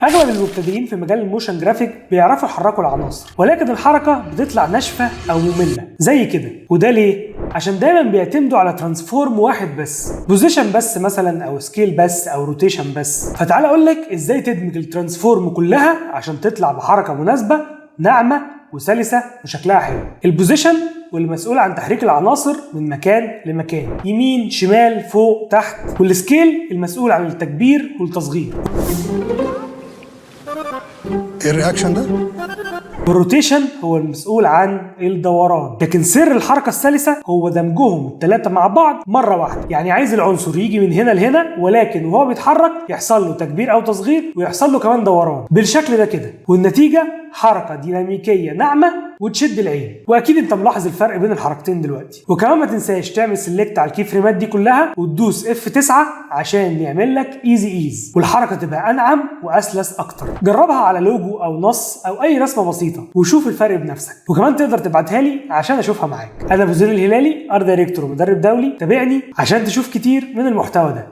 اغلب المبتدئين في مجال ال motion graphic بيعرفوا يحركوا العناصر، ولكن الحركة بتطلع ناشفة او مملة زي كده. وده ليه؟ عشان دايما بيعتمدوا على transform واحد بس، position بس مثلا، او scale بس، او rotation بس. فتعال اقول لك ازاي تدمج ال transform كلها عشان تطلع بحركة مناسبه، ناعمة وسلسه وشكلها حلو. ال position والمسؤول عن تحريك العناصر من مكان لمكان، يمين، شمال، فوق، تحت. وال scale المسؤول عن التكبير والتصغير. ايه ال reaction ده؟ وال rotation هو المسؤول عن الدوران. لكن سر الحركة السلسة هو دمجهم الثلاثة مع بعض مرة واحدة. يعني عايز العنصر يجي من هنا لهنا، ولكن وهو بيتحرك يحصل له تكبير أو تصغير ويحصل له كمان دوران بالشكل ده كده، والنتيجة حركة ديناميكية ناعمة وتشد العين. واكيد انت ملاحظ الفرق بين الحركتين دلوقتي. وكمان ما تنساش تعمل select على ال key frameات دي كلها وتدوس F9 عشان يعمل لك easy ease والحركة تبقى انعم واسلس اكتر. جربها على لوجو او نص او اي رسمه بسيطة وشوف الفرق بنفسك، وكمان تقدر تبعتها لي عشان اشوفها معاك. انا ابو زين الهلالي، art director ومدرب دولي. تابعني عشان تشوف كتير من المحتوى ده.